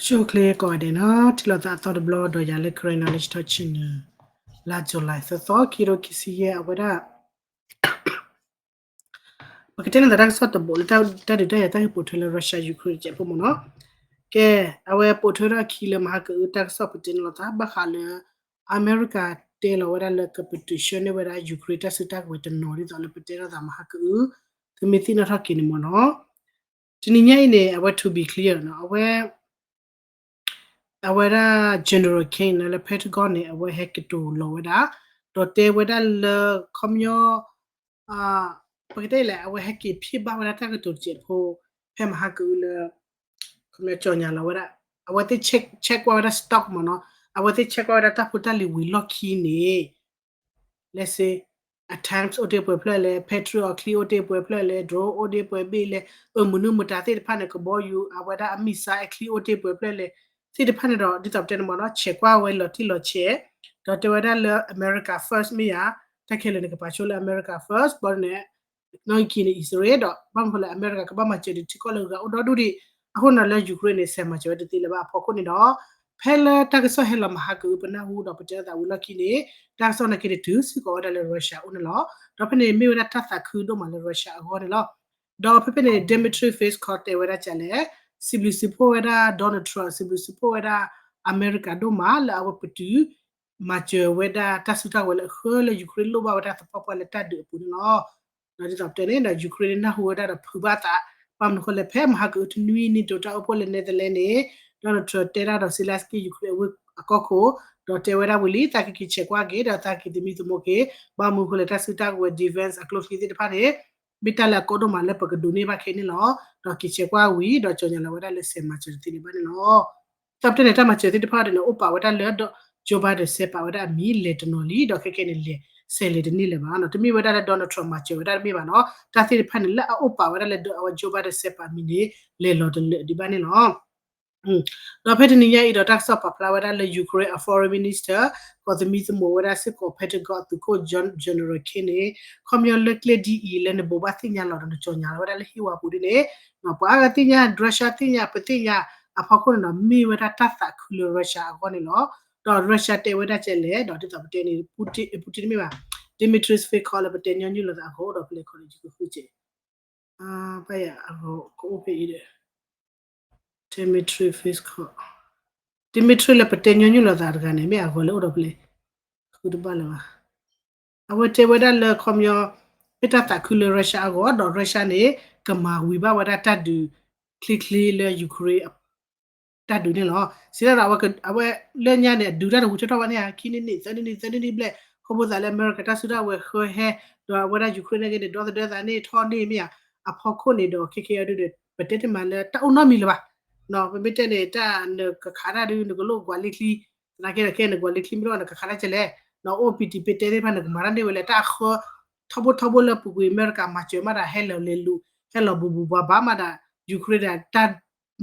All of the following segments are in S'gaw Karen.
ဆူၣ်ချ့ကိးဂၤဒဲးနီၤ, ထံၣ်လိာ်သးအသီတဘျီဒီးယၤလၢ Karen Knowledge Talk Channel လါ July သၢသီ ခံကထိခံဆံယဲၢ် အဝဲဒၣ် ပကတဲန့ၢ်သးတၢ်ကစီၣ်တဘိးလၢတၢ်ဒုးတၢ်ယၤတၢ်ဂ့ၢ်ပိာ်ထွဲလၢ Russia Ukraine တစဲးဖိမ့ၢ်နီၤ. ကဲ, အဝဲပိာ်ထွဲထီၣ်အခံလၢမဟါကအု တၢ်ကစီၣ်ပတဲန့ၢ်လိာ်သး ဘၣ်ဃးလၢ အမဲရကၤတဲလီၤဝဲဒၣ်လၢကပတုာ်ဆှၢန့ၢ်ဝဲဒၣ် Ukraine တၢ်စုတၢ်ကဝဲၤတနီၤဒ်သိးလၢပတဲထီၣ်သးမဟါကအု, သုမ့ၢ်သ့ၣ်နီၣ်ထီၣ်က့ၤန့ၣ်မ့ၢ်နီၤ. တနံၤညါအံၤန့ၣ် အဝဲ to be clear နီၤ, အဝဲ အဝဲဒၣ် General King န့ၣ်လၢ Pentagon န့ၣ် အဝဲဟဲကတိၤလီၤဝဲဒၣ်, ဒီးတဲဝဲဒၣ်လၢ ခီပညီ ပကတဲလဲၣ် အဝဲဟဲက့ၤဖံးဘၣ်ဝဲဒၣ်တၢ်ကတိၤတစဲးဖိ ဖဲမဟါကအုလၢ ခီပညီ ကြေညာ လီၤဝဲဒၣ်, အဝဲသ့ၣ် check ကွၢ်ဝဲဒၣ် stock မ့ၢ်နီၤ, အဝဲသ့ၣ် check ကွၢ်ဝဲဒၣ်တၢ်ဖိတၢ်လံၤဝံၤလီၢ်ခံန့ၣ် let's say, အ tanks အိၣ်တ့ၢ်ပှဲၤဖျၢၣ်လဲၣ်, Patriot အချံအိၣ်တ့ၢ်ပှဲၤဖျၢၣ်လဲၣ်, drone အိၣ်တ့ၢ်ပှဲၤဘ့ၣ်လဲၣ်, အမနုၤမတၤသ့ၣ်တဖၣ်န့ၣ် ကဘီယူၤ အဝဲဒၣ်အ missile အချံအိၣ်တ့ၢ်ပှဲၤဖျၢၣ်လဲၣ် သ့ၣ်တဖၣ်န့ၣ်ဒီး ဒ်သိးပတဲန့ၣ်မ့ၢ်နီၤ check ကွၢ်ဝဲလီၤတံၢ်လီၤဆဲး, ဒီးတဲဝဲဒၣ်လၢ America first မ့ၢ်ယၤ, တၢ်ခဲလၢာ်န့ၣ် ကပာ်ဆိလၢ America first ဘၣ်န့ၣ် နီၣ်ဂံၢ်ကံၤန့ၣ် အံၣ်စရ့လး ဒီး ဘၣ်မနုၤဃိလဲၣ် အမဲရကၤကဘၣ်မၤစၢၤဒံးထံကီၢ်လၢဂၤအိၣ်ဒီဒူၣ်ဒံး, အဃိန့ၣ်လၢ Ukraine န့ၣ် ဆဲးမၤစၢၤဝဲတသ့လၢၤဘၣ်အဖီခိၣ်န့ၣ်ဒီး ဖဲလၢတၢ်ကစီၣ်ဟဲလီၤမဟါကအု ပနၢ်ဟူဒီးပတဲသးဝံၤလီၢ်ခံန့ၣ် တၢ်ကစီၣ်န့ၣ်က့ၤန့ၣ်တုၤစ့ၢ်ကီးဝဲဒၣ်လၢ Russia အအိၣ်န့ၣ်လီၤ. ဒီးဖဲန့ၣ်မ့ၢ်ဝဲဒၣ်တၢ်သးခုဒိၣ်မးလၢ Russia အဂီၢ်န့ၣ်လီၤ. ဒီးဖဲဖဲန့ၣ် Dmitry Peskov တဲဝဲဒၣ်ကလဲၣ်, စံးဘျုးစံးဖှိၣ်ဝဲဒၣ် Donald Trump စံးဘျုးစံးဖှိၣ်ဝဲဒၣ် အမဲရကၤဒိၣ်မးလၢအဝဲပတုာ် မၤစၢၤဝဲဒၣ်တၢ်စုတၢ်ကဝဲၤလၢအဃၢလၢ Ukraine လိၣ်ဘၣ်ဝဲဒၣ်သပှၢ်ပှၢ်လၢတၢ်ဒုးအပူၤန့ၣ်လီၤ. ဒီးဒ်သိးပတဲန့ၣ်ဒီး Ukraine န့ၣ်နၢ်ဟူဝဲဒၣ်ဒီးဖုးဘၣ်သး, ဘၣ်မနုၤဃိလဲၣ် ဖဲမဟါကအုတနွံ NATO တၢ်အိၣ်ဖှိၣ်လၢ Netherlands န့ၣ် Donald Trump တဲတၢ်ဒီး Zelensky Ukraine အဝ့ၢ်အကီၢ်ခိၣ်, ဒီးတဲဝဲဒၣ်ဝံၤလံ သးကက့ၤဆဲးကွၢ်က့ၤ ဒီးသးက့ၤသမံသမိးက့ၤ, ဘၣ်မနုၤဃိလဲၣ် တၢ်စုတၢ်ကဝဲၤ defense အကျိချံသ့ၣ်တဖၣ်န့ၣ် မ့ၢ်တၢ်လၢအကီဒိၣ်မးလၢပကဒိးန့ၢ်ဘၣ်ခဲအံၤန့ၣ်လီၤ. ဒီးက့ၤဆဲးကွၢ်ဝံၤ ဒီးကြေညာ လီၤဝဲဒၣ်လၢ ဆဲးမၤစၢၤတသ့န့ၣ်ဘၣ်န့ၣ်လီၤ. သးပတဲန့ၣ် တၢ်မၤစၢၤသ့ၣ်တဖၣ်ဒ်န့ၣ် အိၣ်ပာ်ဝဲဒၣ်လၢ Joe Biden ဆဲးပာ်ဝဲဒၣ်အမံၤလဲၤတနီၤလံ, ဒီးခဲကဲန့ၣ် လဲၤဆဲးလဲၤတန့ၢ်လၢၤဘၣ်နီၤ. တမ့ၢ်ဝဲဒၣ်လၢ Donald Trump မၤစၢၤဝဲဒၣ်တမ့ၢ်ဘၣ်နီၤ. တၢ်သ့ၣ်တဖၣ်န့ၣ် လၢအအိၣ်ပာ်ဝဲဒၣ်လၢ အဝဲ Joe Biden ဆဲးပာ်မံၤန့ၣ် လဲၤလီၤတလၢာ်ဒံးဘၣ်န့ၣ်လီၤ. ဒီးဖဲတနံၤညါအံၤဒီး တၢ်ကစီၣ်ပာ်ဖျါဝဲဒၣ်လၢ Ukraine အ foreign minister ကီးသမံသမိးဝဲဒၣ်စ့ၢ်ကီး Pentagon အသုးခိၣ် General King န့ၣ် ခီပညီလၢကျဲဒ်အံၤလၢနဘိးဘၣ်သ့ၣ်ညါလီၤဒီးနကြေညာ လီၤဝဲဒၣ်လၢဟံၣ်ဝါပူၤဒ်န့ၣ် ပှၤအါဂၤသ့ၣ်ညါ Russia သ့ၣ်ညါ ပသ့ၣ်ညါအဖီခိၣ်န့ၣ်ဒီး မ့ၢ်ဝဲဒၣ်တၢ်သးခုလၢ Russia အဂီၢ်န့ၣ်လီၤ. ဒီး Russia တဲဝဲဒၣ်ကဲလဲၣ် ဒီးဒ်သိးပတဲန့ၣ် Putin တမ့ၢ်ဘၣ် Dmitry Peskov လၢပတဲညီနုၢ်လိာ်သးအဂီၢ်အိၣ်ဒီးဖဲလဲၣ်ခီန့ၣ် ယကဃုကဲး ဘၣ်ယၤအဂီၢ်ကအိၣ်ဖဲအံၤဒီး Dmitry Peskov, Dmitry လၢပတဲညီနုၢ်လိာ်သးတဂၤန့ၣ် မ့ၢ်အဂီၢ်လၢအိၣ်ဒီးဖဲလဲၣ် ဃုတဘၣ်လၢၤဘၣ်. အဝဲတဲဝဲဒၣ်လၢခီပညီ မ့ၢ်တၢ်သးခုလၢ Russia အဂီၢ် ဒီး Russia န့ၣ် ကမၤဝံၤဘၣ်ဝဲဒၣ်တၢ်ဒုးချ့ချ့လၢ Ukraine တၢ်ဒုးန့ၣ်လီၤ. စံးတၢ်ဒီး အဝဲလၢညါန့ၣ် အဒုးတၢ်တဝံၤထီၣ်ထီၣ်ဘၣ်န့ၣ်ဧါ ခံနံၣ်နံၣ် သၢနံၣ်နံၣ် သၢနံၣ်နံၣ်ဘျဲၣ် ခီဖျိသးလၢအမဲရကၤတၢ်စုတၢ်ဝဲၤဃၢဟဲ ဒီးအဝဲဒၣ် Ukraine န့ၣ်က့န့ၣ် ဒီသဒၢသးန့ၣ်ထီၣ်န့ၢ်မ့ၢ်ဧါ. အဖီခိၣ်န့ၣ်ဒီး ခဲကဲအံၤဒုး ပတဲတမံၤလၢတၢ်အိၣ်နီတမံၤလၢၤဘၣ်. ပမ့ၢ်တဲန့ၣ် တၢ်နကခးတၢ်ဒုး နကလိၣ်ကွၢ်လ့ချံ, သနာ်က့ဒီးခဲအံၤနကွၢ်လ့ချံမ့ၢ်တအိၣ် နကခးတၢ်ကဲလဲၣ်. အိၣ်ပံၤတံၤပ့ၤတဲသ့ၣ်တဖၣ် နကမၤတၢ်န့ၢ်ဝဲလဲၣ် တၢ်အဃၢ ထီဘိထီဘိလၢပူၤကွံာ်အမဲရကၤမၤစၢၤမးဒီး ဟဲလီၤလဲၤလူၤ ဟဲလီၤဘူးဘူးဘၣ်ဘၣ်မးဒီး Ukraine ဒီးတၢ်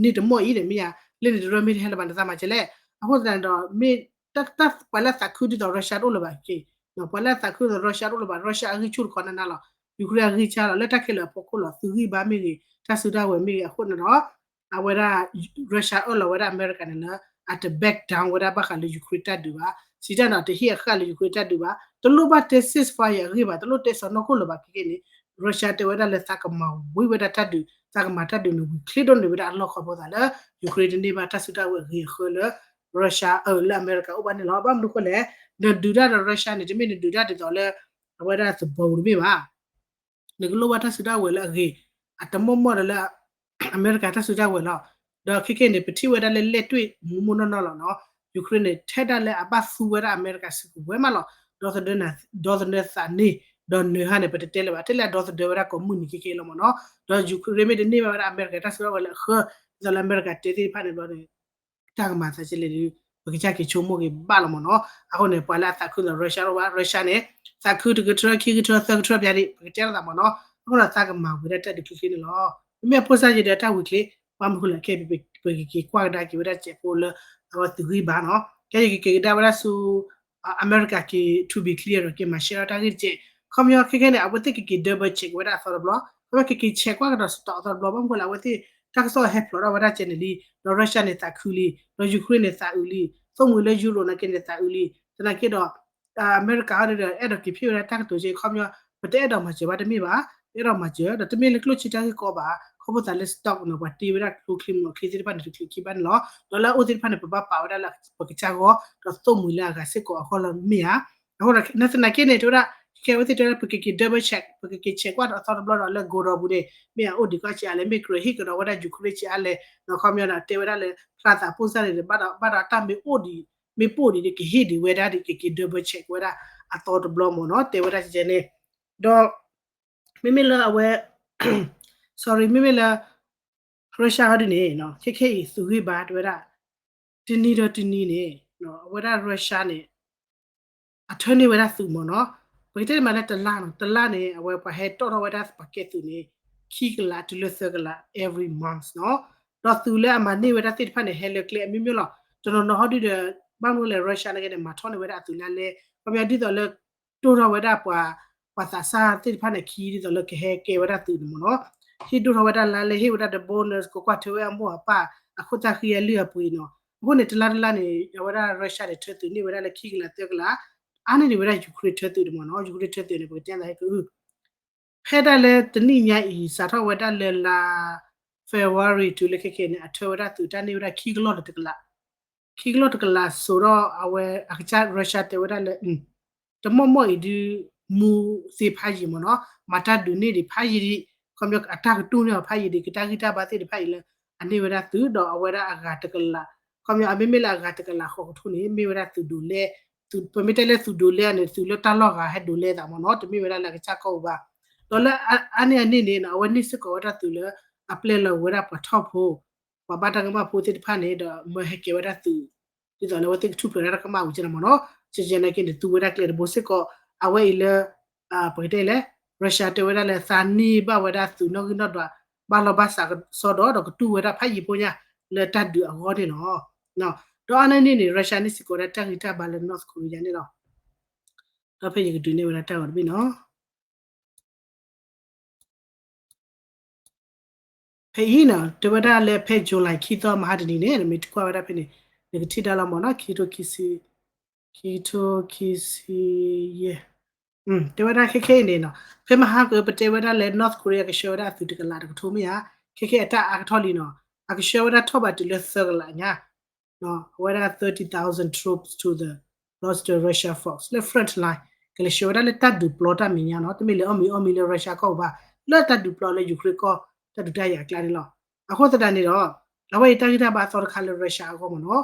န့ၢ်တမီၢ်အံၤန့ၣ်မ့ၢ်ဧါ. လၢန့ၣ်တရၢမ့ၢ်တဟဲလၢၤဘၣ် နသးမၤကဲလဲၣ်. အဃိသတးန့ၣ်ဒီး မ့ၢ်တၢ်ပှၤလၢအသးခုဒ်သိး Russia တအိၣ်လၢၤဘၣ်က့, ပှၤလၢအသးခုဒ်သိး Russia တအိၣ်လၢၤဘၣ်. Russia အဂံၢ်ဆူၣ်တခီနးနးလီၤ. Ukraine အဂံၢ်ဆူၣ်လီၤ လၢတၢ်ခဲလၢာ်အဖီခိၣ်လီၤ. သုးဂံၢ်ဘါမ့ၢ်ဂ့ၤ တၢ်စုတၢ်ဝဲၤမ့ၢ်ဂ့ၤ အဃိန့ၣ်ဒီး အဝဲဒၣ် Russia အၢၣ်လီၤဝဲဒၣ်အမဲရကၤန့ၣ်လၢ အတ back down ဝဲဒၣ်ဘၣ်ဃးလၢ Ukraine တၢ်ဒုးဘၣ်. စံးတၢ်န့ၣ် တဟ့ၣ်အဃၣ်လၢ Ukraine တၢ်ဒုးဘၣ်. တလိၣ်ဘၣ်တဲ ceasefire အဂ့ၢ်ဘၣ်, တလိၣ်တဲစီၤနီၢ်ခိၣ်လၢၤဘၣ်ခဲကဲန့ၣ် Russia တဲဝဲဒၣ်လၢသးကမၤဝံၤဝဲဒၣ်တၢ်ဒုး, သးကမၤတၢ်ဒုးန့ၣ်ဝံၤချ့ဒိၣ်န့ၢ်ဝဲဒၣ်အလီၢ်ခီဖျိသးလၢ Ukraine တန့ၢ်ဘၣ်တၢ်စုတၢ်ဝဲၤအဂ့ၤအဃၢလၢ Russia အၢ လၢအမဲရကၤအိၣ်ဘၣ်န့ၣ်လီၤ. ဘၣ်မနုၤဃိလဲၣ် နဒုးတၢ်ဒီး Russia န့ၣ် တမ့ၢ်နဒုးတၢ်ဒ်သိးလၢ အဝဲဒၣ်သဘီတမ့ၢ်ဘၣ်. နကလိၣ်ဘၣ်တၢ်စုတၢ်ဝဲၤလၢအဂ့ၤ, အတမီၢ်မီၢ်ဒီးလၢ အမဲရကၤတၢ်စုတၢ်ဝဲၤလီၤ. ဒီးခဲကဲန့ၣ် ပထံၣ်ဝဲဒၣ်လၢလဲၣ်တွ့ၣ်မူမူနီၢ်နီၢ်လီၤနီၤ. Ukraine န့ၣ် ထဲဒၣ်လၢအဘၣ်သူဝဲဒၣ်အမဲရကၤစုကဝဲၤမးလီၤ. ဒီသဒၢသးန့ၣ် ဒီးနၢၤဟါန့ၣ် ပတတဲလၢၤဘၣ်, ထဲလၢအဒီသဒၢဝဲဒၣ်ကိးမုၢ်နံၤခဲကဲလီၤမးနီၤ. ဒီး Ukraine မ့ၢ်တန့ၢ်ဘၣ်ဝဲဒၣ်အမဲရကၤတၢ်စုတၢ်ဝဲၤလၢအဃၢ ဒ်သိးလၢအမဲရကၤတဲသ့ၣ်တဖၣ်န့ၣ်ဘျီန့ၣ် တၢ်ကမၤသးကလဲၣ်ဒီး ပကစၢ်က့ၤဆိကမိၣ်က့ၤဘၣ်လီၤမးနီၤ. အဃိန့ၣ် ပှၤလၢအသးခုဒီး Russia တအိၣ်ဘၣ်, Russia န့ၣ် သးခုတကထၢ ခံကထၢ သၢကထၢပျးဒံး ပကတဲလိာ်သးမးနီၤ. အဃိဒီးသးကမၤဝံၤဒၣ်တၢ်ဒုးချ့ချ့န့ၣ်လီၤ. မ့မ့ၢ်အဖိစၢ်ယဲဒီးတၢ်ဝံၤချ့, ဘၣ်မနုၤဃိလဲၣ် ခဲအံၤပကက့ၤကွၢ်ကဒါက့ၤဝဲဒၣ်စဲးဖိလၢ အဝဲသုးဂံၢ်ဘါနီၤ. ခဲအံၤကက့ၤကဒါဝဲဒၣ်ဆူ အမဲရကၤက့ၤ to be clear ဒီးက့ၤမၤရှဲထီၣ်တၢ်ဂ့ၢ်တက့ၢ်. ခီပညီခဲခဲန့ၣ် အဝဲသ့ၣ်ကက့ၤ double check ဝဲဒၣ်အသီတဘျီ, ခီပညီကက့ၤ check ကွၢ်ကဒီး stock အသီတဘျီ, ဘၣ်မနုၤဃိလဲၣ် အဝဲသ့ၣ် တၢ်ကစီၣ်ဟဲဖျိးထီၣ်ဝဲဒၣ်ကဲန့ၣ်လံ, ဒီး Russia န့ၣ်သးခုလံ, ဒီး Ukraine န့ၣ်သးအုးလံ, သိၣ်မှံၤလၢ Europe နာ်က့န့ၣ်သးအုးလံ, သနာ်က့ဒီး အမဲရကၤအံၤဒီး အဲၣ်ဒိးက့ၤဖ့ၣ်ဝဲဒၣ်တၢ်ကတိၤက့ၤခီပညီ, ပတအဲၣ်ဒိးမၤစၢၤဘၣ်တမ့ၢ်ဘၣ်, ပအဲၣ်ဒိးမၤစၢၤ ဒီးတမ့ၢ်လၢကျိၣ်စ့တၢ်ဂ့ၢ်ကီဘၣ်, ခီဖျိသးလၢ stock နီၤ ပှၤတ့ဝဲဒၣ်ကျိချံမျိာ်ချံသ့ၣ်တဖၣ်န့ၣ် တချုးခံဘၣ်န့ၣ်လီၤ, ဒီးလၢအအိၣ်သ့ၣ်တဖၣ်န့ၣ် ပဘၣ်ပာ်ဝဲဒၣ်လၢပကစၢ်ဂီၢ်, ဒီးသိၣ်မှံၤလၢအဂၤစ့ၢ်ကီးအဂီၢ်လီၤမ့ၢ်ဧါ. အဃိဒီး သနာ်က့န့ၣ် တဲဝဲဒၣ် ခဲအံၤအဝဲသ့ၣ်တဲဝဲဒၣ် ပကက့ၤ double check ပကက့ၤ check ကွၢ်ဒီးအသီတဘျီဒီးလၢ godown ပူၤန့ၣ် မ့ၢ်အအိၣ်ဒံးကီၢ်စ့အါလဲၣ်, မ့ၢ်ကြၢးဟ့ၣ်ကဒီးဝဲဒၣ် Ukraine စ့အါလဲၣ်, ဒီးခီပညီဒီးတဲဝဲဒၣ်လၢ ဖျါသးပိၢ်စၢ်န့ၣ်ဒီး ဘၣ်ဒီး ဘၣ်ဒီးတၢ်မ့ၢ်အိၣ်ဒံး မ့ၢ်ပိၢ်ဒံးဒီး ကဟ့ၣ်ဒံးဝဲဒၣ်ဒီး ကက့ၤ double check ဝဲဒၣ်အသီတဘျီမ့ၢ်နီၤ, တဲဝဲဒၣ်ကဲန့ၣ်, ဒီး မ့မ့ၢ်လၢအဝဲ sorry မ့မ့ၢ်လၢ Russia ဟီဒုန့ၣ် ခဲခဲအံၤသုးဂ့ၢ်ဘါတဲဝဲဒၣ် တနံၤဒီးတနံၤန့ၣ် အဝဲဒၣ် Russia န့ၣ် အထၢန့ၢ်ဝဲဒၣ်သုးမ့ၢ်နီၤ, ပကတဲမးလၢတလါနီၤ, တလါန့ၣ် အဝဲပှၤဟဲတီၣ်ထီၣ်ဝဲဒၣ်ပှၤကဲသုးန့ၣ် ခံကလးတုၤလၢသၢကလး every month နီၤ, ဒီးသုးလၢအမၤန့ၢ်ဝဲဒၣ်သ့ၣ်တဖၣ်န့ၣ် ဟဲလၢကျဲအမျိုးမျိုးလီၤ, တနီၤနီၤဟီဒုဒီး ဘၣ်မနုၤလဲၣ် Russia နာ်က့န့ၣ် မၤထီၣ်န့ၢ်ဝဲဒၣ်အသုးလၢလဲ ခီပညီဒ်သိးလၢ တိၢ်ထီၣ်ဝဲဒၣ်ပှၤ ပှၤသးစၢ်သ့ၣ်တဖၣ်န့ၣ် ခံဒ်သိးလၢကဟဲကဲဝဲဒၣ်သုးန့ၣ်မ့ၢ်နီၤ, ဟ့ၣ်ဒိၣ်ထီၣ်ဝဲဒၣ်လါလဲ ဟ့ၣ်ဝဲဒၣ်ဒီး bonus ကကွၢ်ထွဲဝဲအမိၢ်အပၢ် အခိၣ်သၣ်ဃံအလုၢ်အပှ့ၤနီၤ, အဃိန့ၣ် တလါတလါန့ၣ် အဝဲဒၣ် Russia န့ၣ် ထၢသုးန့ၢ်ဝဲဒၣ်လၢခံကလးသၢကလး, အါန့ၢ်ဒံးဝဲဒၣ် Ukraine ထၢသုးန့ၣ်မ့ၢ်နီၤ, Ukraine ထၢသုးန့ၣ် ပကတဲသးဟဲကအု ဖဲဒၣ်လၢတနံၣ်ညါအံၤ စးထီၣ်ဝဲဒၣ်လၢလါ February တုၤလၢခဲခဲန့ၣ် အထၢဝဲဒၣ်သုးတၢ်န့ၢ်ဝဲဒၣ်ခံကလီၢ်တကလး, ခံကလီၢ်တကလးစိာ်ဒီးအဝဲအကစၢ် Russia တဲဝဲဒၣ်လၢ တမီၢ်မီၢ်အံၤဒု မူသ့ဖးယံာ်မ့ၢ်နီၤ, မၤတၢ်ဒုးန့ၢ်ဒံးဖးယံာ်ဒံး, ခီပညီအတၢ်ကတူၢ်န့ၢ်အီၤဖးယံာ်ဒံး ကတၢ်ဂံၢ်တၢ်ဘါသ့ၣ်တဖၣ်အံၤလၢ အန့ၢ်ဝဲဒၣ်သုးဒီးအဝဲဒၣ်အဂၤတကလး, ခီပညီအမ့မ့ၢ်လၢအဂၤတကလးဃီးကထိန့ၣ် မ့ၢ်ဝဲဒၣ်သုးဒိးလဲ, ပမ့ၢ်တဲလၢသုးဒိးလဲန့ၣ် သုးလၢတၢ်လီၢ်ဂၤဟဲဒိးလဲသးမ့ၢ်နီၤ, တမ့ၢ်ဝဲဒၣ်လၢအကစၢ်ကီၢ်ပူၤဘၣ်, ဒီးလၢအါန့ၢ်အန့ၣ်န့ၣ် အဝဲန့ၢ်စ့ၢ်ကီးဝဲဒၣ်သုးလၢ အပျဲလီၤဝဲဒၣ်ပှၤထီၣ်ဖိ ပှၤဘၣ်တၢ်ကမၣ်ဖိသ့ၣ်တဖၣ်န့ၣ် ဒီးမၢဟဲကဲဝဲဒၣ်သုး ဒ်သိးလၢအဝဲသ့ၣ်ကထူၣ်ဖျဲးဒၣ်တၢ်ကမၣ်ဝံၤကဲန့ၣ်မ့ၢ်နီၤ, ကကဲနာ်က့န့ၣ် သူဝဲဒၣ်ကျဲတဘိစ့ၢ်ကီး အဝဲအံၤလၢ ပကတဲလဲၣ် Russia တဲဝဲဒၣ်လၢသးန့ၢ်ဘၣ်ဝဲဒၣ်သုးနီၣ်ဂံၢ်နီၣ်ဒွး ဘၣ်လီၢ်ဘၣ်စးကစီဒီး ဒီးကတူၢ်ဝဲဒၣ်ဖးယံာ်ဖိညါ လၢတၢ်ဒုးအဂီၢ်န့ၣ်လီၤ. ဒီးအါန့ၢ်န့ၣ်န့ၣ် Russia န့ၣ်စ့ၢ်ကီးဝဲဒၣ်တၢ်ဂံၢ်တၢ်ဘါလၢ North Korea န့ၣ်လီၤ. ဒီးဖဲယကဒုးနဲၣ်ဝဲဒၣ်တၢ်ဂီၤတဘ့ၣ်နီၤ ဖဲအံၤနီၤ တဲဝဲဒၣ်လၢဖဲ July ခံသီမဟါတနံၤန့ၣ် နမ့ၢ်ကွၢ်ဝဲဒၣ်ဖဲန့ၣ် နကထံၣ်ဒၣ်လီၤမ့ၢ်နီၤ ခံကထိခံဆံ ခံကထိခံဆံယဲၢ် တဲဝဲဒၣ်ခဲခဲအံၤန့ၣ်နီၤ ဖဲမဟါကပတဲဝဲဒၣ်လၢ North Korea ကဆှၢဝဲဒၣ်အသုးတကလးတကထိမ့ၢ်ဧါ ခဲခဲအတၢ်အါကထီၣ်လံနီၤ အကဆှၢဝဲဒၣ်ထီၣ်ဘးတုၤလၢသၢကလးညါ အဝဲဒၣ် thirty thousand troops to the lost Russia force လၢ front line ကလဲၤဆှၢဝဲဒၣ်လၢတၢ်ဒုးပျီတၢ်မဲာ်ညါနီၤ တမ့ၢ်လၢအီၣ်မ့ၤအီၣ်မံလၢ Russia ကီၢ်ပူၤဘၣ် လၢတၢ်ဒုးပျီလၢ Ukraine ကီၢ် တၢ်ဒုးတၢ်ယၤအကျါန့ၣ်လီၤ. အဃိသတးန့ၣ်ဒီး အဝဲအံၤတၢ်ဂံၢ်တၢ်ဘါအသီတခါလၢ Russia အဂီၢ်မ့ၢ်နီၤ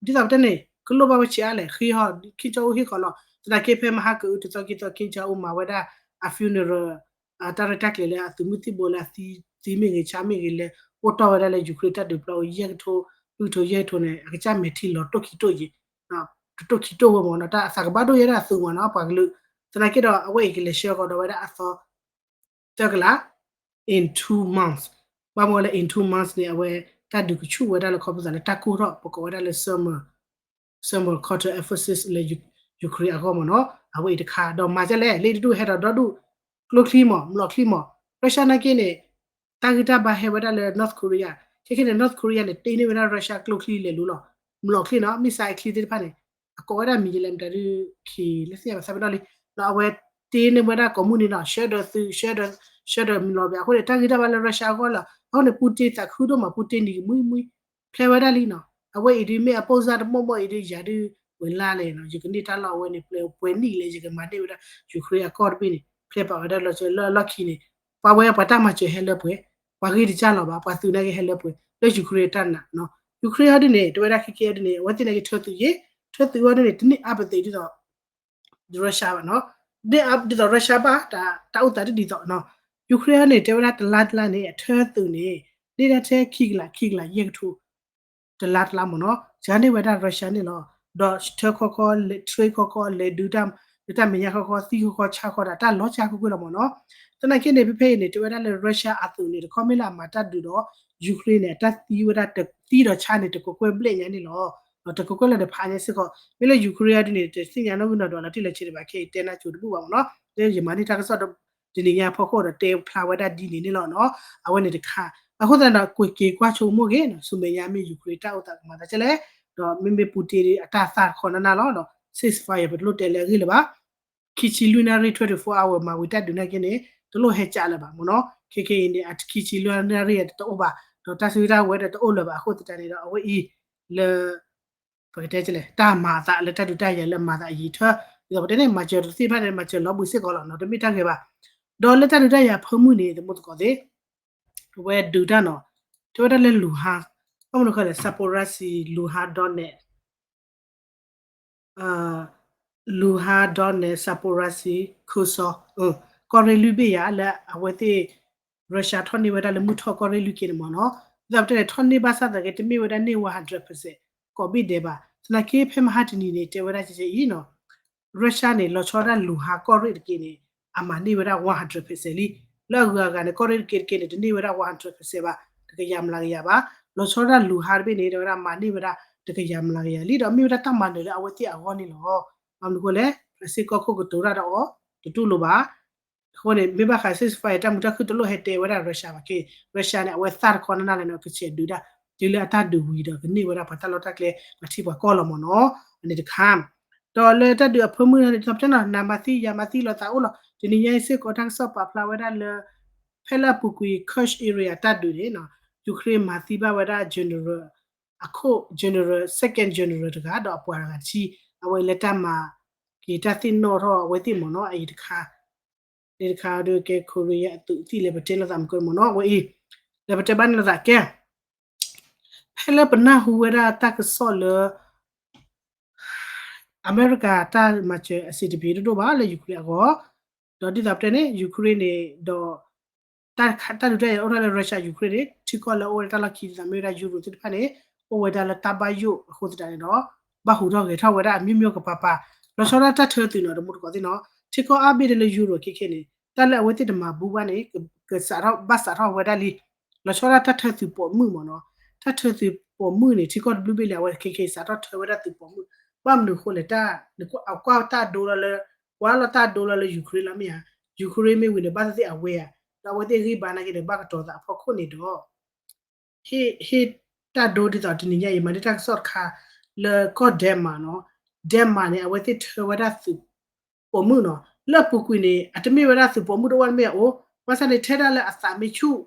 ဒ်သိးပတဲန့ၣ် ကလိၣ်ဘၣ်ဝဲဆံးအါလဲၣ် ဃ့ဟီၣ် Kim Jong Un ဟ့ၣ်ဃီလီၤ သနာ်က့ဖဲမဟါကအုတသီခံသီ Kim Jong Un မၤဝဲဒၣ် အ funeral တၢ်ရဲၣ်တၢ်ကျဲၤလၢအသုးမုၢ်သံၣ်ဘိလၢအသံမ့ၢ်ဂ့ၤဆါမ့ၢ်ဂ့ၤလၢ အိၣ်တီၢ်ဝဲဒၣ်လၢ Ukraine တၢ်ဒုးပျီအိၣ်ယဲၢ်ကထိ လွံၢ်ကထိယဲၢ်ကထိန့ၣ် အကစၢ်မဲာ်ထံလီၤတိၢ်ခံတိၢ်ယံၤ တတိၢ်ခံတိၢ်ဝဲမ့ၢ်နီၤ တၢ်အသးကဘၣ်ဒိၣ်ယဲဒၣ်အသုးမ့ၢ်နီၤ ပှၤကလုာ် သနာ်က့ဒီးအဝဲအံၤကလဲၤဆှၢဃီၤဒီးဝဲဒၣ်အသီ သၢကလး in two months ဘၣ်မ့ၢ်ဝဲလၢ in two months န့ၣ် အဝဲတၢ်ဒုးကဆူၣ်ဝဲဒၣ်လၢခီဖျိသးလၢတၢ်ကိၢ်ထီၣ် ပကိးဝဲဒၣ်လၢ summer summer counter offensive လၢ Ukraine အဂီၢ်မ့ၢ်နီၤ အဝဲအံၤတခါ ဒီးမၤဒ်လဲၣ် လၢတဒူၣ်ဟဲဒီးဒီဒူၣ် ကျိချံမ့ၢ် မျိာ်ချံမ့ၢ် Russia နာ်က့န့ၣ် တၢ်ဂံၢ်တၢ်ဘါဟဲဝဲဒၣ်လၢ North Korea ခဲခဲန့ၣ် North Korea န့ၣ် တ့န့ၢ်ဝဲဒၣ် Russia ကျိချံလဲၤလိၤလီၤ မျိာ်ချံနီၤ missile ချံသ့ၣ်တဖၣ်န့ၣ် အကိးဝဲဒၣ်မံၤယလဲၣ်မတၤဒုး ခံလၢသ့ၣ်ညါဘၣ်သးပ့ၤနီၣ်လံ ဒီးအဝဲတ့န့ၢ်ဝဲဒၣ်ကိးမုၢ်နံၤနီၤ ဆှၢဒီးသုး ဆှၢဒီး ဆှၢဒီးမံၤလီၤဘၣ် အဃိန့ၣ် တၢ်ဂံၢ်တၢ်ဘါလၢ Russia အဂီၢ်လီၤ အဃိန့ၣ် Putin သးခုဒိၣ်မး Putin နံၤကမှံမှံ ဖျဲဝဲဒၣ်လံနီၤ အဝဲအံၤဒုးမ့ၢ်အပိၢ်စၢ်တမိၢ်မိၢ်အံၤဒုးယၤဒုး ဝဲလါလဲၣ်နီၤ ယကန့ၢ်တၢ်လီၢ်အဝဲန့ၣ် ပှဲၤနံၣ်လဲၣ် ယကမၤန့ၢ်ဝဲဒၣ် Ukraine အကီၢ်တဘ့ၣ်န့ၣ် ဖျဲပာ်ဝဲဒၣ်လီၤစၢၤလၢအလီၢ်ခံန့ၣ် ပှၤဝဲပှၤတၢ်မၤစၢၤဟဲလၢပှဲၤ ပှၤဂ့ၢ်တကၢ်လီၤဘၣ် ပှၤသုးနာ်က့ဟဲလၢပှဲၤ လၢ Ukraine တၢ်နာ်နီၤ Ukraine ဟီဒုးန့ၣ် တဲဝဲဒၣ်ခဲကဲဒုးန့ၣ် အဝဲသ့ၣ်နာ်က့ထၢသုးယ့ၣ် ထၢသုးဝဲဒုးန့ၣ် တန့ၢ်အါပသ့ၣ်ဒ်သိး Russia ဘၣ်နီၤ ဒ်သိး Russia ဘၣ် တၢ်အိၣ်သးဒ်ဒ်သိးနီၤ Ukraine န့ၣ် တဲဝဲဒၣ်တလါတလါန့ၣ် အထၢသုးန့ၣ် န့ၢ်ဒၣ်ထဲခံကလး ခံကလးယဲၢ်ကထိ တလါတလါမ့ၢ်နီၤ စှၤန့ၢ်ဝဲဒၣ် Russia န့ၣ်လီၤ ဒီးထၢခီခီ လဲၤ train ခီခီ လဲၤဒုးတၢ် ဒုးတၢ်မဲာ်ညါခီခီ သံခီခီ ဆါခီဒီး တၢ်လီၤစှၤကွ့ၢ်ကွ့ၢ်လီၤမ့ၢ်နီၤ သနာ်က့န့ၣ် ဖဲဖဲအံၤန့ၣ် တဲဝဲဒၣ်လၢ Russia အသုးန့ၣ် တခီမ့ၢ်လၢအမၤတၢ်ဒုးဒီး Ukraine န့ၣ် အတၢ်သံဝဲဒၣ် သံဒီးဆါန့ၣ် တကကွဲၢ်ဘျဲၣ်ညါန့ၣ်လီၤ တကကွဲၢ်လၢတဖးညါစ့ၢ်ကီး မ့ၢ်လၢ Ukraine ဒုးန့ၣ် တသ့ၣ်ညါနီၣ်ဂံၢ်နီၣ်ဒွးလီၤတံၢ်လီၤဆဲးဒံးဘၣ် ခဲအံၤတဲနၢ်ကၠိတဘူၣ်ဘၣ်မ့ၢ်နီၤ လၢယမၤန့ၢ်တၢ်ကစီၣ်တနံၤညါဖီခိၣ်ဒီးတဲဖျါဝဲဒၣ်ဒ်န့ၣ်န့ၣ်လီၤနီၤ အဝဲန့ၣ်တခါ အဃိသတးဒီး ကွၢ်က့ၤကွၢ်ဆိကမိၣ်က့ၤ ဆူမဲာ်ညါမ့ၢ် Ukraine တၢ်အိၣ်သးကမၤသးဒ်လဲၣ်, ဒီးမ့မ့ၢ် Putin အတၢ်သၣ်တခီနၢ်နၢ်လီၤ, ဒီး ceasefire ပတလိၣ်တဲလၢအဂ့ၢ်လၢၤဘၣ်. ခံဆံလွံၢ်နၣ်ရံၣ် twenty-four hour မၤဝံၤတၢ်ဒုးနာ်က့န့ၣ် တလိၣ်ဟဲကးလၢၤဘၣ်မ့ၢ်နီၤ. ခဲခဲအံၤန့ၣ် အခံဆံလွံၢ်နၣ်ရံၣ်တအိၣ်ဘၣ်, ဒီးတၢ်စုတၢ်ဝဲဒီးတအိၣ်လၢၤဘၣ်. အဃိသတးန့ၣ်ဒီး အဝဲအံၤ လၢ ပကတဲလဲၣ် တၢ်မၤအသးလၢတၢ်ဒုးတၢ်ယၤလၢမၤသးအယံၤထၢၣ် ဒ်သိးပတဲန့ၣ် မၤစၢၤတသ့ၣ်တဖၣ်န့ၣ် မၤစၢၤလီၤဘှံးစ့ၢ်ကီးလီၤနီၤ, တမ့ၢ်တၢ်ဂ့ၤဘၣ်. ဒီးလၢတၢ်ဒုးတၢ်ယၤဖၢမုၢ်န့ၣ် သမူသကိးသ့ၣ် အဝဲဒုးတၢ်နီၤ, တဲဝဲဒၣ်လၢ Luhansk, ဘၣ်မနုၤဃိလဲၣ် Zaporizhzhia, Luhansk, Donetsk, Luhansk, Donetsk, Zaporizhzhia, Kherson, ကီၢ်ရ့ၣ်လွံၢ်ဘ့ၣ်ယၤလၢအဝဲသ့ၣ် Russia ထီၣ်န့ၢ်ဝဲဒၣ်လၢမုၢ်ထီၣ်ကီၢ်ရ့ၣ်လွံၢ်က့န့ၣ်မ့ၢ်နီၤ. ဒ်သိးပတဲန့ၣ် ထီၣ်န့ၢ်ဘၣ်ဆၣ်သနာ်က့ တမ့ၢ်ဝဲဒၣ်န့ၢ်ဝဲ hundred percent ကိးဘ့ၣ်ဒဲးဘၣ်. သနာ်က့ဖဲမဟါတနံၤန့ၣ် တဲဝဲဒၣ်ကဲအံၤနီၤ, Russia န့ၣ် လီၤဆီဒၣ် Luhansk ကီၢ်ရ့ၣ်တက့န့ၣ် အမၤန့ၢ်ဝဲဒၣ် one hundred percent လံ. လၢအဂုၤအဂၤန့ၣ် ကီၢ်ရ့ၣ်တက့တက့န့ၣ် တန့ၢ်ဝဲဒၣ် one hundred percent ဘၣ်, တကယၤမျးကယၤဘၣ်. လီၤဆီဒၣ် Luhansk တဘ့ၣ်န့ၣ် တဲဝဲဒၣ်မၤန့ၢ်ဝဲဒၣ် တကယၤမျးကယၤလံ, ဒီးမ့ၢ်ဝဲဒၣ်တၢ်မၤနၢၤလၢအဝဲသ့ၣ်အဂီၢ်န့ၣ်လီၤ. ဘၣ်မနုၤဃိလဲၣ် ရစ့ၢ်ကီၢ်ခိၣ်ကတိၤတၢ်ဒီးအီၤ တတူၢ်လိာ်ဘၣ်. အဃိန့ၣ် မ့ၢ်ဘၣ်ဃး ceasefire တၢ်မုာ်တၢ်ခုၣ်တလိၣ်ဟဲတဲဝဲဒၣ် Russia ဘၣ်က့, Russia န့ၣ် အဝဲသၣ်တခီနၢ်နၢ်လဲၣ်န့ၣ် ကဆဲးဒုးဒၣ် တုၤလၢအတၢ်ဒုးဝံၤဒီး ကန့ၢ်ဝဲဒၣ်ပှၤတၢ်လီၢ်တၢ်ကျဲ ပှၤထံပှၤကီၢ်လီၤမ့ၢ်နီၤ, အန့ၣ်တခါ ဒီးလၢတၢ်ဒုးအဖၢမုၢ်န့ၣ် တၢ်ပတဲနီၤ နၤမၤသံယၤမၤသံလီၤသးအိၣ်လီၤ. တနံၤညါအံၤစ့ၢ်ကီး တၢ်ကစီၣ်ပာ်ဖျါဝဲဒၣ်လၢ ဖဲလၢအပူၤကွံာ် Kursk area တၢ်ဒုးန့ၣ် Ukraine မၤသံဘၣ်ဝဲဒၣ် general အခိၣ် general, second general တဂၤ ဒီးအပှၤတဂၤတဆံ အဝဲလၢတၢ်မၤက့ၤတၢ်သ့ၣ်နီၣ်ထီၣ်အဝဲသ့ၣ်မ့ၢ်နီၤ အအံၤတခါ န့ၣ်တခါဒီးကဲ Korea အသုးသံၣ်လဲၣ် ပတဲလိာ်သးမုၢ်ကမ့ၢ်နီၤ အဝဲအံၤ လၢပတဲဘၣ်န့ၣ်လိာ်သးကဲ ဖဲလၢပနၢ်ဟူဝဲဒၣ်တၢ်ကစီၣ်လၢ အမဲရကၤတၢ်မၤစၢၤအဆင်တပြေဒိၣ်ဒိၣ်ဘၣ်လၢ Ukraine အဂီၢ်, ဒီးဒ်သိးပတဲန့ၣ် Ukraine န့ၣ်ဒီး တၢ်ဒုးတၢ်ယၤအိၣ်ထီၣ်လၢ Russia Ukraine န့ၣ် ထံကီၢ်လၢအိၣ်ဝဲဒၣ်တၢ်လီၢ်ခံဒ်သိးမ့ၢ်ဝဲဒၣ် Europe သ့ၣ်တဖၣ်န့ၣ် အိၣ်ဝဲဒၣ်လၢတၢ်ဘၣ်ယိၣ်အဃိသတးန့ၣ်ဒီး ဘၣ်ဟူးထီၣ်ဂဲၤထီၣ်ဝဲဒၣ်အမျိုးမျိုးကပၤပၤ, လီၤဆီဒၣ်တၢ်ထၢသုးနီၤ တမူတကိးသ့ၣ်နီၤ, ထံကီၢ်အါဘ့ၣ်ဒ်လၢ Europe ခဲခဲန့ၣ် တၢ်လၢအဝဲသ့ၣ်တမၤဘူဘၣ်န့ၣ် ကစးထီၣ်ဘၣ်စးထီၣ်ဝဲဒၣ်လံ, လီၤဆီဒၣ်တၢ်ထၢသုးပိာ်မုၣ်မ့ၢ်နီၤ, တၢ်ထၢသုးပိာ်မုၣ်န့ၣ် ထံကီၢ်တဘျုးဘ့ၣ်လံ အဝဲခဲခဲစးထီၣ်ထၢဝဲဒၣ်သုးပိာ်မုၣ်, ဘၣ်မနုၤအဃိလဲၣ် တၢ် အကွၢ်တၢ်ဒိလီၤလၢ ကွၢ်လီၤတၢ်ဒိလီၤလၢ Ukraine လီၤမ့ၢ်ဧါ, Ukraine မ့ၢ်ဝံၤန့ၣ် ဘၣ်သ့ၣ်သ့ၣ်အဝဲဧါ, ဒီးအဝဲသ့ၣ်ဂံၢ်ဘါနာ်က့န့ၣ် ဘၣ်ကတီၤသးအဖီခိၣ်န့ၣ်ဒီး ဟ့ၣ်တၢ်ဒိဒ်သိးတနံၤညါအံၤ မၤန့ၢ်တၢ်ကစီၣ်တခါ လၢကီၢ် Denmark နီၤ, Denmark န့ၣ် အဝဲသ့ၣ်ထၢဝဲဒၣ်သုးပိာ်မုၣ်နီၤ, လၢအပူၤကွံာ်န့ၣ် အတမ့ၢ်ဝဲဒၣ်သုးပိာ်မုၣ်တအိၣ်တမ့ၢ်အအိၣ်, ဘၣ်ဆၣ်န့ၣ် ထဲဒၣ်လၢအသးမ့ၢ်ဆူၣ်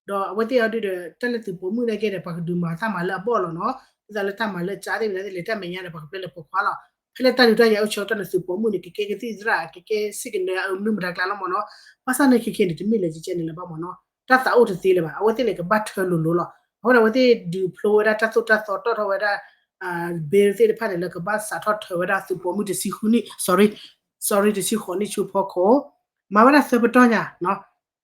ဒီးအဝဲသ့ၣ်အီၤဒုဒီး တၢ်လၢသုးပိာ်မုၣ်နာ်က့ဒီး ပှၤကဒုးမၤတၢ်မၤလၢအဘီၣ်လီၤနီၤ, ဒ်သိးလၢတၢ်မၤလၢကၠါသ့ၣ်မနုၤသ့ၣ် လဲၤတၢ်မဲာ်ညါဒီး ပှၤကပျဲလၢပိာ်ခွါလီၤ, ဖဲလၢတၢ်ဒုးတၢ်ယၤအိၣ်ဆၢကတီၢ်န့ၣ် သုးပိာ်မုၣ်န့ၣ် ကကဲကသံၣ်သရၣ် ကကဲစ့ၢ်ကနၢအမနုၤမတၤကျါလီၤမ့ၢ်နီၤ, ဘၣ်ဆၣ်န့ၣ်ခဲခဲန့ၣ် တမ့ၢ်လၢကကဲန့ၣ်လၢၤဘၣ်မ့ၢ်နီၤ, တၢ်သးအိၣ်တသ့လၢၤဘၣ်, အဝဲသ့ၣ်န့ၣ် ကဘၣ်ထၢလိၤလိၤလီၤ, အဃိန့ၣ် အဝဲသ့ၣ်ဒုးဖျိဝဲဒၣ်တၢ်သိၣ်တၢ်သီတီၣ်ထီၣ်ဝဲဒၣ် bill သ့ၣ်တဖၣ်န့ၣ် လၢကဘၣ်စးထီၣ်ထၢဝဲဒၣ်သုးပိာ်မုၣ်တဆံဃုနံၣ် sorry sorry တဆံဃိးနံၣ်ဆူဖီခိၣ်, မၤဝဲဒၣ်သၢပတီၢ်ညါ,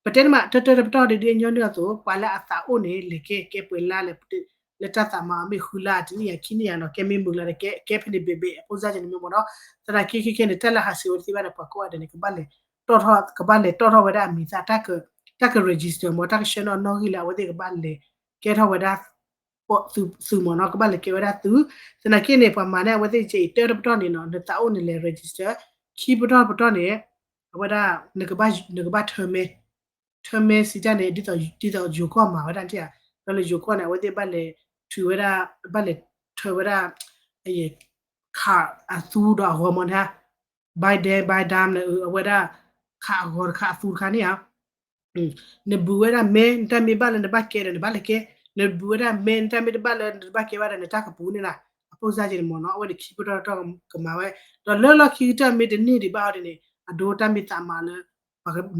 ပတဲန့ၣ်မး တၢတၢတပတီၢ်ဒ်ဒ်အညီနုၢ်အသိး ပှၤလၢအသးအိၣ်န့ၣ် လဲၤကဲကဲပှဲၤလါလဲၣ်, လၢတၢ်သးမၤအီၤမ့ၢ်ဃုလါတနံၣ်ယၤခံနံၣ်ယၤနီၤ ကဲမ့ၢ်မုာ်လၢၤဒီး ကဲဖဲန့ၣ်ဘ့ၣ်ဘ့ၣ် အဖိစၢ်ကန့ၣ်မ့ၢ်မ့ၢ်နီၤ, သနာ်က့ခဲခဲန့ၣ် တၢ်လၢဟးဆှဲးဝဲတသ့ဘၣ်ဒီး ပှၤကိးဂၤဒဲးန့ၣ် ကဘၣ်လဲၤတီၣ်ထီၣ် ကဘၣ်လဲၤတီၣ်ထီၣ်ဝဲဒၣ်အမံၤသၣ် တၢ်က register မ့ၢ် တၢ်ကဆှၢနီၣ်နီၣ်ဂံၢ်လၢအဝဲသ့ၣ်ကဘၣ်လဲၤကဲထီၣ်ဝဲဒၣ် သုးမ့ၢ်နီၤ ကဘၣ်လဲၤကဲဝဲဒၣ်သုး, သနာ်က့န့ၣ် ပှၤမၤန့ၢ်အဝဲသ့ၣ်ကဲအံၤ တၢတပတီၢ်န့ၣ်နီၤ နသးအိၣ်န့ၣ်လဲၤ register, ခံပတီၢ်တပတီၢ်န့ၣ် အဝဲဒၣ် နကဘၣ်ထၢမဲ ထၢမဲစံးတၢ်န့ၣ် ဒ်သိးယိၤကီၢ်မၤဝဲဒၣ်ဧါ, ဒီးလၢယိၤကီၢ်န့ၣ် အဝဲသ့ၣ်ဘၣ်လဲၤထုးဝဲဒၣ် ဘၣ်လဲၤထၢဝဲဒၣ် ခးအသူဒီးအဂီၤမ့ၢ်န့ၣ် Biden Biden န့ၣ် အဝဲဒၣ် ခးအဂီၤတခါအသူတခါန့ၣ်ဧါ နဘုးဝဲဒၣ်မဲ နတၢ်မ့ၢ်ဘၣ်လၢနဘၣ်ကဲဒီးနဘၣ်လဲၤကဲ, နဘုးဝဲဒၣ်မဲ နတၢ်မ့ၢ်တဘၣ်လၢနတဘၣ်ကဲဘၣ်ဒီးနတၢ်ကပူၤန့ၣ်လီၤ, အဖိစၢ်က့န့ၣ်မ့ၢ်နီၤ အဝဲန့ၣ်ခံပတီၢ်တပတီၢ်ကမၤဝဲ, ဒီးလၢလီၢ်ခံကတၢၢ်မ့ၢ်တန့ၢ်ဒံးဘၣ်အီၤဒ်န့ၣ် အဒိတၢ်မ့ၢ်သးမၤလၢ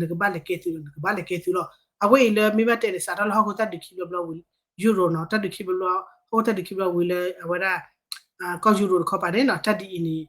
နကဘၣ်လဲၤကဲသုးလီၤ နကဘၣ်လဲၤကဲသုးလီၤ, အဝဲအံၤလၢမ့ၢ်ဘၣ်တဲန့ၣ် စးထီၣ်လၢဟီၣ်ခိၣ်တၢ်ဒုးခံဘျီဘျီဝံၤ Euro နီၤ တၢ်ဒုးခံဘျီဘျီ ဟီၣ်ခိၣ်တၢ်ဒုးခံဘျီဝံၤလၢအဝဲဒၣ် ကီၢ် Euro တခီပၤန့ၣ်နီၤ တၢ်ဒ်အံၤန့ၣ်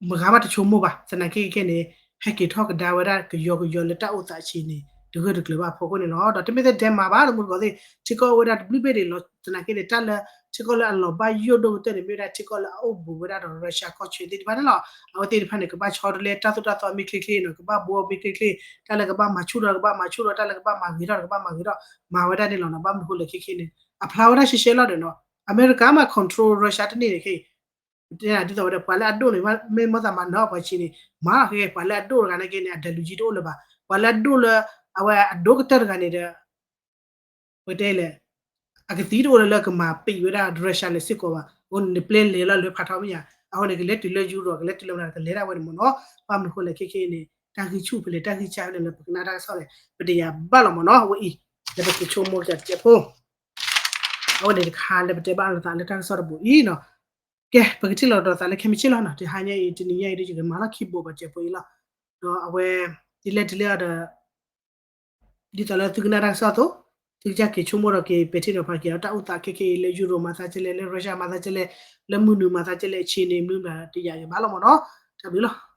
မဂၤဘၣ်တဆိကမိၣ်ဘၣ် သနာ်က့ခဲန့ၣ် ဟဲက့ၤထီၣ်ကဒါဝဲဒၣ်ကယီကယီလၢတၢ်အိၣ်သးအဆံးန့ၣ် တဂၢၢ်တကျၢၤဘၣ်အဖီခိၣ်န့ၣ်လီၤ. ဒီးတမ့ၢ်ထဲ Denmark ဘၣ် တမူတကိးသ့ၣ် ထံကီၢ်အိၣ်ဝဲဒၣ်တဘျုးဘ့ၣ်ဒံးလီၤ. သနာ်က့န့ၣ် တၢ်လၢထံကီၢ်လၢအလီၤဘၣ်ယိၣ်ဒိၣ်ကတၢၢ်န့ၣ် မ့ၢ်ဝဲဒၣ်ထံကီၢ်လၢအအိၣ်ဘူးဝဲဒၣ်ဒီး Russia ကီၢ်ဆၢသ့ၣ်တဖၣ်န့ၣ်လီၤ. အဝဲသ့ၣ်တဖၣ်န့ၣ် ကဘၣ်ဆီတလဲ တၢ်သိၣ်တၢ်သီမ့ၢ်ချ့ချ့နီၤ ကဘၣ်ဘှီမ့ၢ်ချ့ချ့ တၢ်လၢကဘၣ်မၤဆူၣ်ဒီးကဘၣ်မၤဆူၣ်ဒီး တၢ်လၢကဘၣ်မၤဂ့ၤထီၣ်ဒီးကဘၣ်မၤဂ့ၤထီၣ် မၤဝဲဒၣ်န့ၣ်လီၤနီၤ. ဘၣ်မနုၤဃိလဲၣ်ခဲခဲန့ၣ် အဖျါဝဲဒၣ်ရှဲရှဲလီၤဒီးနီၤ အမဲရကၤမး control Russia တန့ၢ်န့ၣ်ခဲအံၤ ဒ်သိးဝဲဒီး ပှၤလၢအဒိၣ်န့ၣ် မ့ၢ်မၤသးမၤနၢၤပှၤဆံးန့ၣ် မၤခဲ ပှၤလၢအဒိၣ်တဂၤနာ်က့န့ၣ် အဒဲးလူၤယံတအိၣ်လၢၤဘၣ်. ပှၤလၢအဒိၣ်လၢ အဝဲအဒိၣ်ကတၢၢ်တဂၤန့ၣ်ဒီး ပတဲလဲၣ် အကသံတအိၣ်လၢလၢကမၤပံာ်ဝဲဒၣ် Russia လဲၣ်စ့ၢ်ကီးဘၣ်. အဃိန့ၣ် နပျဲလဲၤလီၤလၢဖးထီမ့ၢ်ဧါ, အဃိန့ၣ် ကလဲၤတုၤလၢ Europe ကလဲၤတုၤလၢမနုၤ ကလဲၤဒၣ်ဝဲန့ၣ်မ့ၢ်နီၤ. ဘၣ်မနုၤဃိလဲၣ် ခဲခဲအံၤန့ၣ် တၢ်ဂံၢ်ဆူၣ်ဖဲလဲၣ် တၢ်ဂံၢ်စၢ်ဖဲလဲၣ်လၢပကနၣ်တၢ်ကစီၣ်လဲၣ် ပတယာ်ဘၣ်လီၤမ့ၢ်နီၤ. အဝဲအံၤ လၢပက့ၤဆိကမိၣ်ကစၢ်တစဲးဖိ အဝဲန့ၣ်တခါလၢပတဲဘၣ်လိာ်သးလၢတၢ်ကစီၣ်တဘိးအံၤနီၤ. ကဲ ပကထံၣ်လိာ်ဒီးသးလၢခဲမုၢ်ဆ့ၣ်လီၤနီၤ. တဟါညါအံၤ တနံၤညါအံၤဒီး ယကမၤလီၢ်ခံဘိးပှၤစဲးဖိအံၤလီၤ. ဒီးအဝဲ ဒ်လဲၣ်ဒ်လဲၣ်အီၤဒီး ဒ်သိးလၢသုကနၣ်တၢ်ကစီၣ်အသိး သုကစၢ်က့ၤဆိကမိၣ်ဒီးက့ၤပဲာ်ထံနီၤဖးက့ၤအီၤ တၢ်အိၣ်သးခဲခဲအံၤ လၢ Europe မၤသးကဲလဲၣ်, လၢ Russia မၤသးကဲလဲၣ်, လၢမုၢ်နုာ်မၤသးကဲလဲၣ် အဆံးန့ၣ် မနုၤဘၣ်တယာ်က့ၤဘၣ်လီၤမ့ၢ်နီၤ. တၢ်ဘျုးလီၤ.